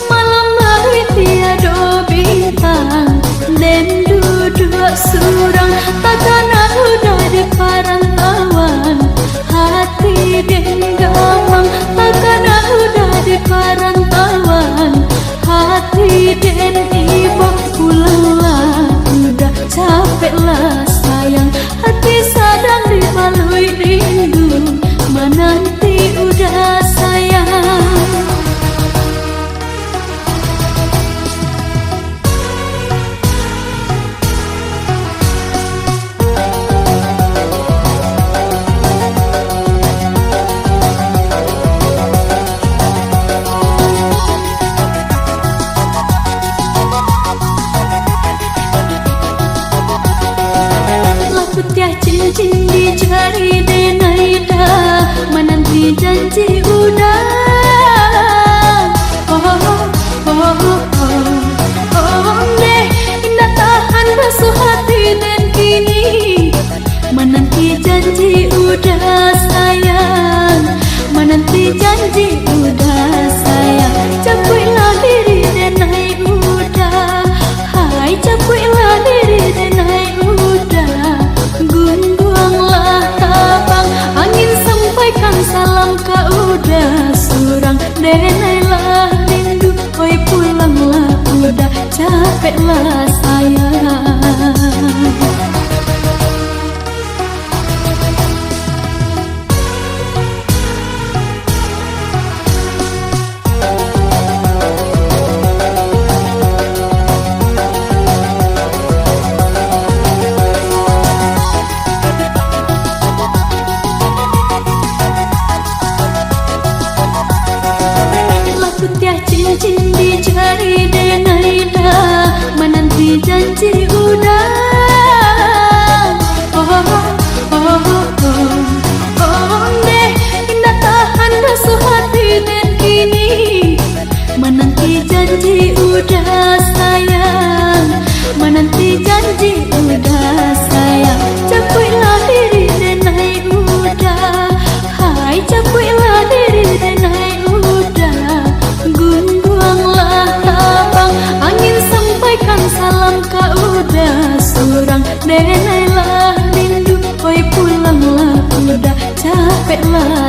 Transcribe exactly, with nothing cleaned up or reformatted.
Malam hari tiado bintang, den duduak surang, takana udah di parantauan. Hati den gamang, takana udah di parantauan. Hati den ibo, pulanglah udah, capeklah sayang. Hati sadang dibalui rindu, mananti udah sayang. Lah putiah cincin di jari den ai dah, mananti janji udah. Oh, oh, oh, oh, oh, deh, indak tahan basuah hati den kini. Mananti janji udah sayang, mananti janji udah sayang. Japuiklah diri den ai udah, hai, japuiklah diri den ai udah. Gunduanglah tabang, angin sampaikan salam ka udah surang. Den ai lah rindu, oi, pulanglah udah, capeklah sayang. Lah putiah cincin di jari den ai dah, mananti janji udah. Oh, oh, oh, oh, oh, deh, indak tahan basuah hati den kini. Mananti janji udah sayang, mananti janji udah sayang. Japuiklah diri den ai udah, hai, japuiklah diri den ai udah. Gunduanglah tabang, angin sampaikan salam ka udah surang. Den ai lah rindu, oi, pulanglah udah, capeklah